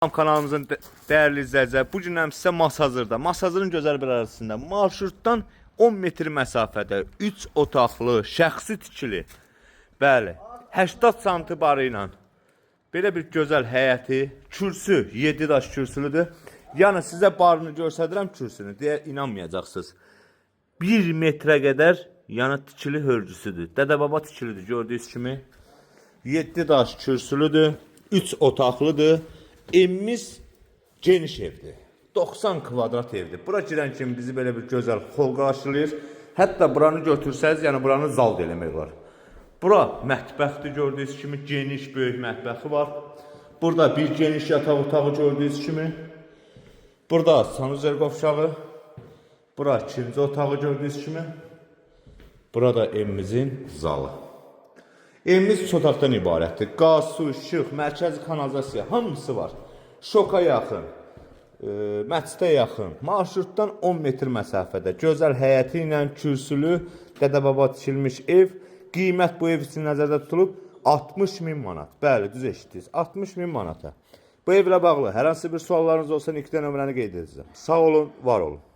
Kanalımızın dəyərli izləyicilər, bu gün sizə Masazırda, Masazırın gözəl bir ərazisində, marşrutdan 10 metr məsafədə 3 otaqlı, şəxsi tikili, bəli, 80 santı barı ilə belə bir gözəl həyəti, kürsü, 7 daş kürsülüdür. Yəni sizə barını göstərirəm kürsünü, deyə inanmayacaqsınız. 1 metrə qədər yəni tikili hörgüsüdür. Dədə-baba tikilidir gördüyünüz kimi. 7 daş kürsülüdür, 3 otaqlıdır. Evimiz geniş evdir. 90 kvadrat evdir. Bura girən kimi bizi belə bir gözəl xol qarşılayır. Hətta buranı götürsəniz, yəni buranı zal da eləmək olar. Bura mətbəxdir gördüyünüz kimi geniş, böyük mətbəxi var. Burada bir geniş yataq otağı gördüyünüz kimi. Burada sanuzel qovşağı. Bura ikinci otağı gördüyünüz kimi. Burada evimizin zalı. Evimiz üç otaqdan ibarətdir. Qaz, su, işıq, mərkəzi kanalizasiya hamısı var. Şoka yaxın, məscidə yaxın, marşrutdan 10 metr məsafədə, gözəl həyəti ilə kürsülü, dədə-baba tikilmiş ev. Qiymət bu ev üçün nəzərdə tutulub 60 min manat. Bəli, düz eşitdiniz. 60 min manata. Bu evlə bağlı hər hansı bir suallarınız olsa nikdə nömrəni qeyd edəcəm. Sağ olun, var olun.